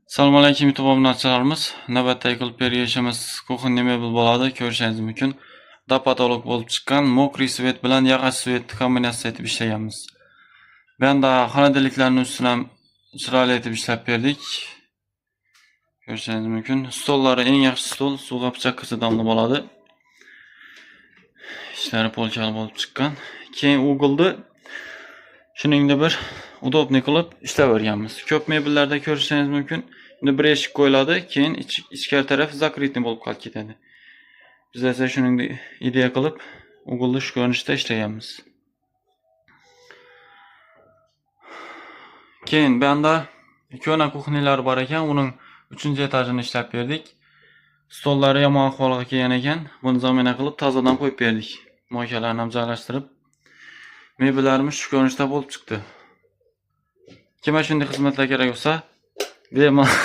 Assalomu alaykum, YouTube obunachilarimiz. Navbatdagi qilib bergan ishimiz кухонный mebel bo'ladi. Ko'rishingiz mumkin. До потолок bo'lib chiqqan, мокрый цвет bilan yog'och цвет kombinatsiya etib ishlaganmiz. Bu yoqda холодильник larning ustini ham chiroyli etib ishlab berdik. Ko'rishingiz mumkin. Stollari eng yaxshi stol, suvga, pichoqqa chidamli bo'ladi. Ishlari полка li bo'lib chiqqan. Keyin угол ni shuningdek bir удобный qilib ishlab berganmiz. Ko'p mebellarda ko'rishingiz mumkin. Endi bir eshik qo'yiladi, keyin ichkari taraf закрытый bo'lib qolib ketadi. Biz esa shuningdek ideya qilib, угол ni shu ko'rinishda ishlaganmiz. Keyin bu yoqda ko'na кухня lar bor ekan, uning 3-etajini ishlab berdik. Stollari yomon ahvolga kelgan ekan, buni замена qilib tozadan qo'yib berdik. Мойка larni ham joylashtirib, mebellarimiz shu ko'rinishda bo'lib chiqdi. Kimga shunday xizmatlar kerak bo'lsa, bemalol.